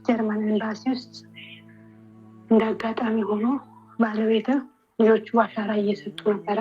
ጀርመን ኤምባሲ ውስጥ እንደ አጋጣሚ ሆኖ ባለቤት ልጆቹ አሻራ እየሰጡ ነበረ።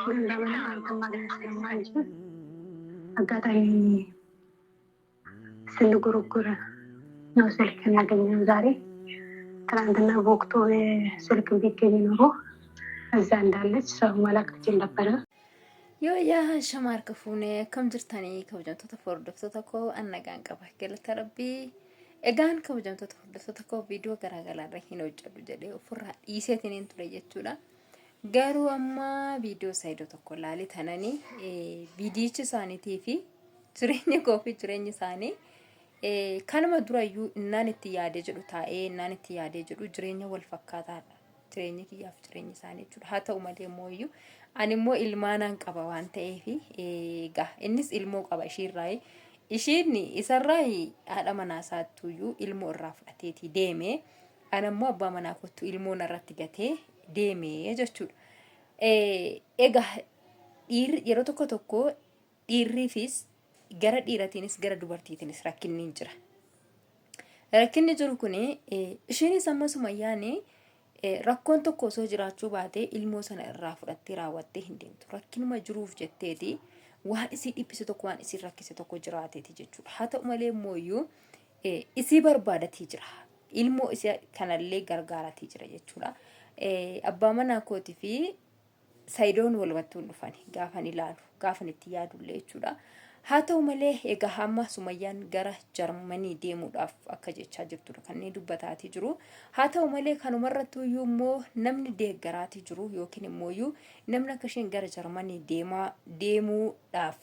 ግን በምንም አንተን ማግኘት ስለማንችል አጋጣሚ ስንጎረጉር ነው ስልክን ያገኘነው ዛሬ። ትናንትና በወቅቱ ስልክ ቢገኝ ኖሮ እዛ እንዳለች ሰው መላክ ትችል ነበረ። Yoo yaa shamaar kafuunee akkam jirtanii kabajamtoota hordoftoota koo an nagaan qaba galata rabbii. Egaan kabajamtoota hordoftoota koo viidiyoo garaagaraa irra hin hojjedhu jedhee ofirraa dhiiseetiin ture jechuudha. Garuu amma viidiyoo saayidoo tokko laalee tananii viidiyichi isaaniitii fi jireenya koo fi jireenyi isaanii kanuma durayyuu innaan itti yaadee jedhu taa'ee innaan itti yaadee jedhu jireenya wal fakkaataadha. Jireenya kiyyaaf jireenya isaanii jechuudha. Haa ta'u malee immoo iyyuu ani immoo ilmaanaan qaba waan ta'eef egaa innis ilmoo qaba ishiirraa. Ishiin isarraa haadha manaa isaattuyyuu ilmoo irraa fudhateetii deeme. Ana immoo abbaa manaa kottu ilmoo narratti gatee deeme jechuudha. Egaa dhiirri yeroo tokko tokko dhiirriifis gara dhiiratiinis gara dubartiitiinis rakkinni hin jira. Rakkinni jiru kun ishiinis amma sumayyaan rakkoon tokko osoo jiraachuu baatee ilmoo sana irraa fudhattee raawwattee hin deemtu. Rakkinuma jiruuf jetteeti waan isii dhiphise tokko waan isii rakkise tokko jiraateeti jechuudha. Haa ta'u malee immoo iyyuu isii barbaadatii jira. Ilmoo isii kanallee gargaaratii jira jechuudha. Abbaa manaa kootii fi Sayidoon walumattuu hin dhufani gaafan ilaalu gaafan itti yaadullee jechuudha. Haa ta'u malee egaa hamma Sumayyaan gara Jarmanii deemuudhaaf akka jechaa jirtudha kan inni dubbataatii jiru. Haa ta'u malee kanumarrattuu iyyuu immoo namni deeggaraatii jiru yookiin immoo iyyuu namni akka isheen gara Jarmanii deemaa deemuudhaaf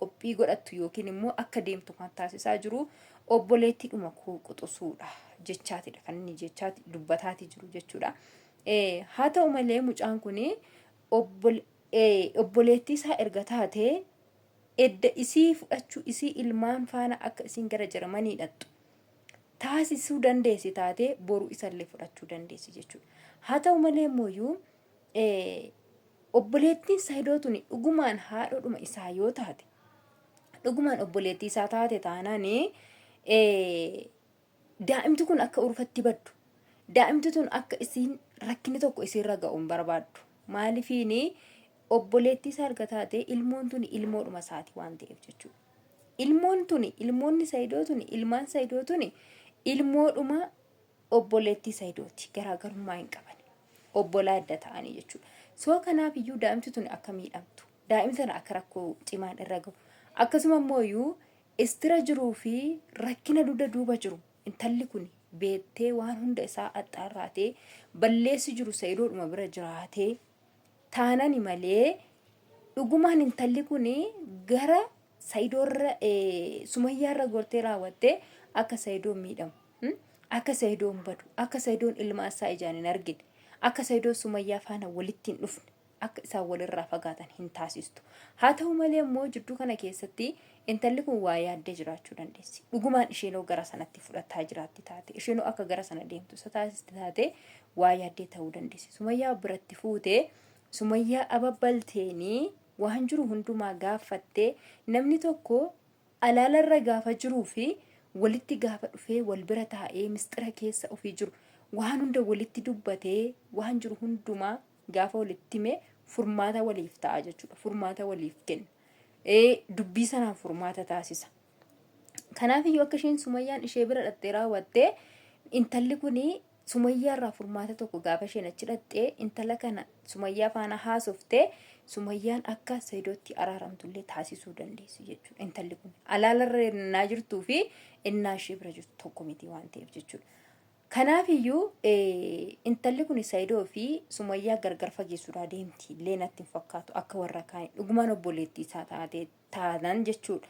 qophii godhattu yookiin immoo akka deemtu kan taasisaa jiru obboleettiidhuma koo quxusuudha jechaatidha kan inni jechaati dubbataatii jiru jechuudha. Haa ta'u malee mucaan kun obboleettii isaa erga taatee edda isii fudhachuu isii ilmaan faana akka isiin gara Jarmanii dhaqxu taasisuu dandeessi taatee boru isallee fudhachuu dandeessi jechuudha. Haa ta'u malee immoo obboleettiin Saayidoo tuni dhugumaan haadhodhuma isaa yoo taate dhugumaan obboleettii isaa taate taanaan Daa'imti kun akka urfatti baddu, daa'imti tun akka isiin rakkinni tokko isiirra ga'u hin barbaaddu. Maalifiini obboleettii isaa erga taate ilmoon tuni ilmoodhuma isaati waan ta'eef jechuudha. Ilmoon tuni ilmoonni Sayidoo tuni ilmaan Sayidoo tuni ilmoodhuma obboleettii Sayidooti garaagarummaa hin qaban. Obbolaa adda ta'anii jechuudha. Soo kanaaf iyyuu daa'imti tuni akka miidhamtu, daa'imti tana akka rakkoo cimaan irra ga'u. Akkasuma immoo iyyuu Istira jiruu fi rakkina dugda duuba jiru intalli kuni beettee waan hunda isaa axxaarraatee balleessi jiru sa'idoodhuma bira jiraatee taanani malee dhugumaan intalli kuni gara sa'idoorra sumayyaarra gortee raawwattee akka sa'idoon miidhamu akka sa'idoon badu akka sa'idoon ilma isaa ijaan hin argine akka sa'idoon sumayyaa faana walitti hin dhufne akka isaan walirraa fagaatan hin taasistu. Haa ta'u malee immoo jidduu kana keessatti intalli kun waa yaaddee jiraachuu dandeessi. Dhugumaan isheenoo gara sanatti fudhataa jiraatti taate, isheenoo akka gara sana deemtu isa taasisti taate waa yaaddee ta'uu dandeessi. Sumayyaa biratti fuutee Sumayyaa ababbalteenii waan jiru hundumaa gaaffattee namni tokko alaalarra gaafa jiruu fi walitti gaafa dhufee wal bira taa'ee misxira keessa ofii jiru waan hunda walitti dubbatee waan jiru hundumaa gaafa walitti hime furmaata waliif ta'a jechuudha. Furmaata waliif kenna. Dubbii sanaan furmaata taasisa. Kanaaf iyyuu akka isheen Sumayyaan ishee bira dhattee raawwattee intalli kun Sumayyaa irraa furmaata tokko gaafa isheen achi dhattee intala kana Sumayyaa faana haasoftee Sumayyaan akka Saidootti araaramtullee taasisuu dandeessi jechuudha. Intalli kun alaalarra innaa jirtuu fi innaa ishee bira jirtu tokko miti waan ta'eef jechuudha. Kanaaf iyyuu intalli kun Saidoo fi Sumayyaa gargar fageessuudhaa deemti illee natti hin fakkaatu akka warra kaanii dhugumaan obboleettii isaa taatee taanan jechuudha.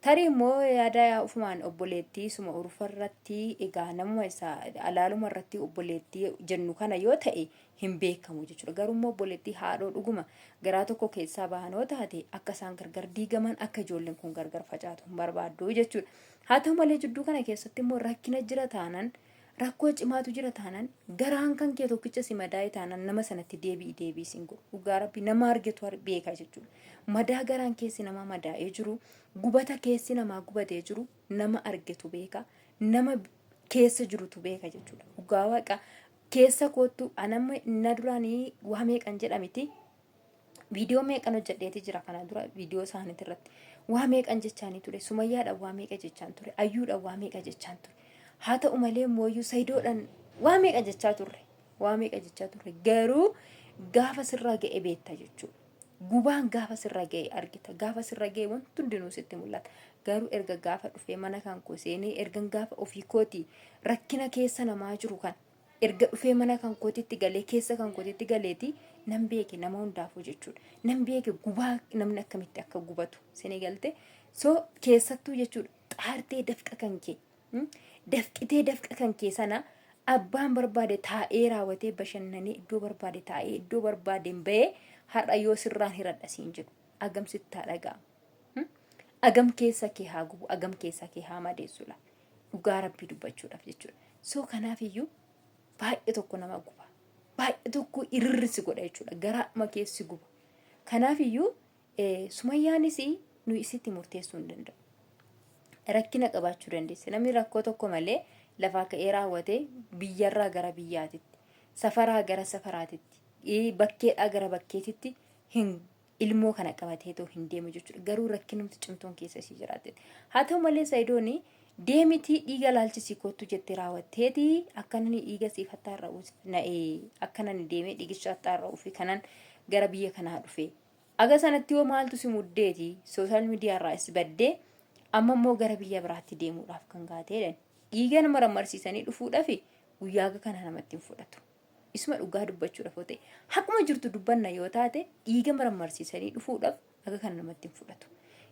Tarii immoo yaada ofumaan obboleettii suma urufa irratti egaa namuma isa alaaluma irratti obboleettii jennu kana yoo ta'e hin beekamu jechuudha. Garuu immoo obboleettii haadhoo dhuguma garaa tokko keessaa bahan yoo taate akka isaan gargar diigaman akka ijoolleen kun gargar facaatu hin barbaaddu jechuudha. Haa ta'u malee jidduu kana keessatti immoo rakkina jira taanan rakkoo cimaatu jira taanan garaan kan kee tokkicha si madaa'e taanan nama sanatti deebi'i deebi'i siin godhu. Dhugaa rabbi nama argetu beeka jechuudha. Madaa garaan keessi namaa madaa'ee jiru gubata keessi namaa gubatee jiru nama argetu beeka. Nama keessa jirutu beeka jechuudha. Dhugaa waaqa keessa koottu anamma na duraanii waa meeqan jedhamiti. Viidiyoo meeqan hojjedheeti jira kana dura viidiyoo isaaniitti irratti. Waa meeqan jechaanii ture. Sumayyaadhaan waa meeqa jechaan ture. Ayyuudhaan waa meeqa jechaan ture. Haa ta'u malee mooyyuu Sayidoodhaan waa meeqa jechaa turre. Waa meeqa jechaa turre. Garuu gaafa sirraa ga'e beekta jechuudha. Gubaan gaafa sirra ga'e argita. Gaafa sirra ga'e wanti hundinuu sitti mul'ata. Garuu erga gaafa dhufee mana kan koo seenee ergan gaafa ofii kootii rakkina keessa namaa jiru kan erga dhufee mana kan kootitti galee keessa kan kootitti galeeti nan beeke nama hundaafuu jechuudha. Nan beeke gubaa namni akkamitti akka gubatu sini galte. So keessattuu jechuudha xaartee dafqa kan kee Dafqitee dafqa kan kee sana abbaan barbaade taa'ee raawwatee bashannanee iddoo barbaade taa'ee iddoo barbaadeen ba'ee har'a yoo sirraan hiradha siin jedhu agam sitti haa dhaga'amu. Agam keessa kee haa gubu, agam keessa kee haa madeessu laa. Dhugaa rabbii dubbachuudhaaf jechuudha. So kanaaf iyyuu baay'ee tokko nama guba. Baay'ee tokko irirri si godha jechuudha. Garaadhuma keessi guba. Kanaaf iyyuu Sumayyaanis nuyi isitti murteessuu hin danda'u. Rakkina qabaachuu dandeessi. Namni rakkoo tokko malee lafaa ka'ee raawwatee biyyarraa gara biyyaatitti, safaraa gara safaraatitti, bakkeedhaa gara bakkeetitti hin ilmoo kana qabateetoo hin deemu jechuudha. Garuu rakkinumti cimtuun keessa isii jiraatte. Haa ta'u malee Sayidooni deemitii dhiiga laalchisii kottu jette raawwatteeti akka nani dhiiga siif hattaarra'uuf na'ee akka nani deemee dhiigicha hattaarra'uuf kanan gara biyya kanaa dhufe. Aga sanatti hoo maaltu si muddeeti social media irraa is baddee amma immoo gara biyya biraatti deemuudhaaf kan kaatee jedhan. Dhiiga nama rammarsiisanii dhufuudhaaf guyyaa aga kana namatti hin fudhatu. Isuma dhugaa dubbachuudhaaf yoo ta'e haquma jirtu dubbanna yoo taate dhiiga marammarsiisanii dhufuudhaaf aga kana namatti hin fudhatu.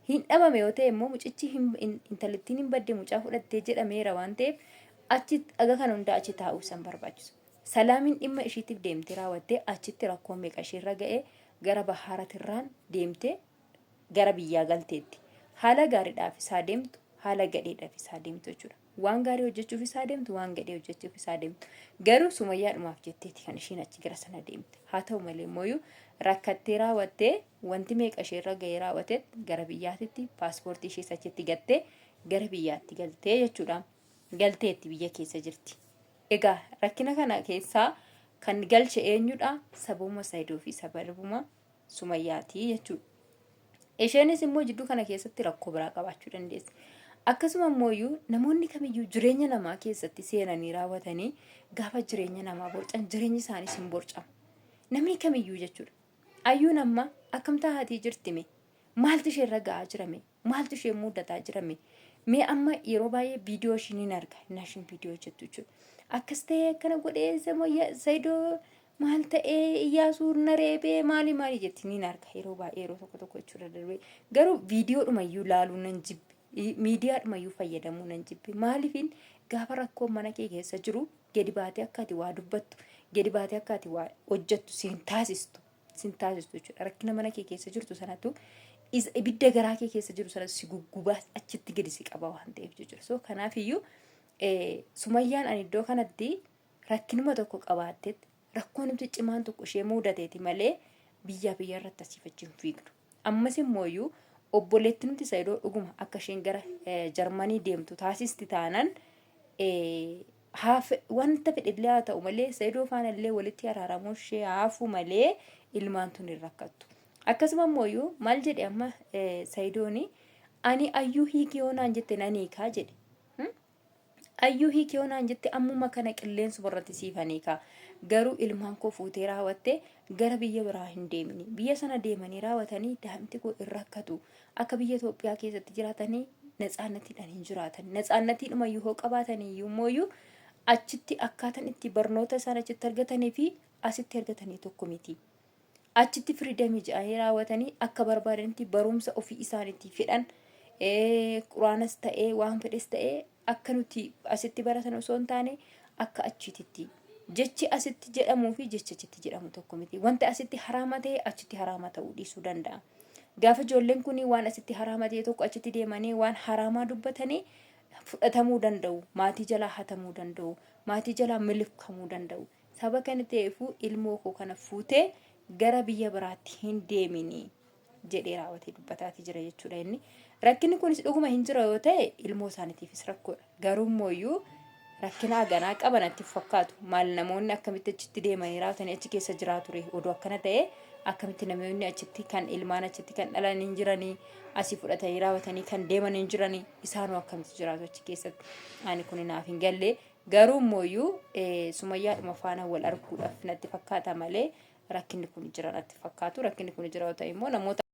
Hin dhabame yoo ta'e immoo mucichi intalittiin hin badde mucaa fudhattee jedhameera waan ta'eef achi aga kana hundaa achi taa'uu isaan barbaachisu. Salaamiin dhimma ishiitiif deemtee raawwattee achitti rakkoon meeqa ishiirra ga'e gara bahaaratirraan deemtee gara biyyaa galteetti. Haala gaariidhaafis haa deemtu, haala gadheedhaafis haa deemtu jechuudha. Waan gaarii hojjechuufis haa deemtu, waan gadhee hojjechuufis haa deemtu. Garuu Sumayyaadhumaaf jetteeti kan ishiin achi gara sana deemte. Haa ta'u malee immoo rakkattee raawwattee wanti meeqa isheerra ga'ee raawwateet gara biyyaatitti paaspoortii ishees achitti gattee gara biyyaatti galtee jechuudha. Galteetti biyya keessa jirti. Egaa rakkina kana keessaa kan galche eenyudha? Sababuma Saidoo fi sababuma Sumayyaati jechuudha. Isheenis immoo jidduu kana keessatti rakkoo biraa qabaachuu dandeessi. Akkasuma immoo namoonni kamiyyuu jireenya namaa keessatti seenanii raawwatanii gaafa jireenya namaa borcan jireenyi isaaniis hin borcamu. Namni kamiyyuu jechuudha. Ayyuun amma akkam taa'atii jirtime? Maaltu isheerra ga'aa jirame? Maaltu ishee mudataa jirame? Mee amma yeroo baay'ee viidiyoo ishii niin arga. Innaa ishiin viidiyoo hojjettu jechuudha. Akkas ta'ee akkana godhee Saidoo maal ta'ee Iyyaasuu na reebee maali maali jetti niin arga yeroo baay'ee yeroo tokko tokko jechuudha darbee. Garuu viidiyoodhuma iyyuu laaluu nan jibbe. Miidiyaadhuma iyyuu fayyadamuu nan jibbe. Maaliifin gaafa rakkoon mana kee keessa jiru gadi baatee akka ati waa dubbattu gadi baatee akka ati waa hojjettu siin taasistu. sin taasistu jechuudha. Rakkina mana kee keessa jirtu sanatu isa ibidda garaa kee keessa jiru sana si guggubaa achitti gadi si qaba waan ta'eef jechuudha. So kanaaf iyyuu Sumayyaan ani iddoo kanatti rakkinuma tokko qabaattetti rakkoo namti cimaan tokko ishee muudateeti malee biyyaa biyya irratti asiif achi hin fiigdu. Ammas immoo iyyuu obboleetti nuti Saidoo dhuguma akka isheen gara Jarmanii deemtu taasisti taanan wanta fedhellee haa ta'u malee Saidoo faana illee walitti araaramuu ishee haafuu malee ilmaan tun hin rakkattu. Akkasuma immoo iyyuu maal jedhe amma Saidooni ani ayyuu hiiki yoo naan jette nan hiikaa jedhe. Ayyuu hiiki yoo naan jette ammuma kana qilleensuma irratti siifan hiikaa. Garuu ilmaan koo fuutee raawwattee gara biyya biraa hin deemini. Biyya sana deemanii raawwatanii daa'imti koo hin rakkatu. Akka biyya Itoophiyaa keessatti jiraatanii natsaannatiidhaan hin jiraatan. Natsaannatiidhuma iyyuu hoo qabaatanii iyyuu immoo achitti akkaataan itti barnoota isaan achitti argatanii fi asitti argatanii tokko miti. Achitti firiidamii jedhanii raawwatanii akka barbaadanitti barumsa ofii isaaniitti fedhan quraanas ta'ee waan fedhes ta'ee akka nuti asitti baratan osoo hin taane akka achiititti jechi asitti jedhamuu fi jechi achitti jedhamu tokko miti. Wanti asitti haraama ta'e achitti haraama ta'uu dhiisuu danda'a. Gaafa ijoolleen kun waan asitti haraama ta'e tokko achitti deemanii waan haraamaa dubbatanii fudhatamuu danda'u. Maatii jalaa hatamuu danda'u. Maatii jalaa miliqamuu danda'u. Saba kana ta'eefuu ilmoo koo kana fuutee gara biyya biraatti hin deemini jedhee raawwatee dubbataatii jira jechuudha inni. Rakkinni kunis dhuguma hin jira yoo ta'e ilmoo isaaniitiifis rakkoodha. Garuu immoo rakkina haganaa qaba natti hin fakkaatu. Maal namoonni akkamitti achitti deemanii raawwatanii achi keessa jiraatu ree? Odoo akkana ta'e akkamitti namoonni achitti kan ilmaan achitti kan dhalan hin jiranii asii fudhatanii raawwatanii kan deeman hin jiranii isaanuu akkamitti jiraatu achi keessatti? Ani kun naaf hin galle. Garuu immoo Sumayyaadhuma faana wal arguudhaaf natti fakkaata malee rakkinni kun jira natti fakkaatu. Rakkinni kun jira yoo ta'e immoo namoota.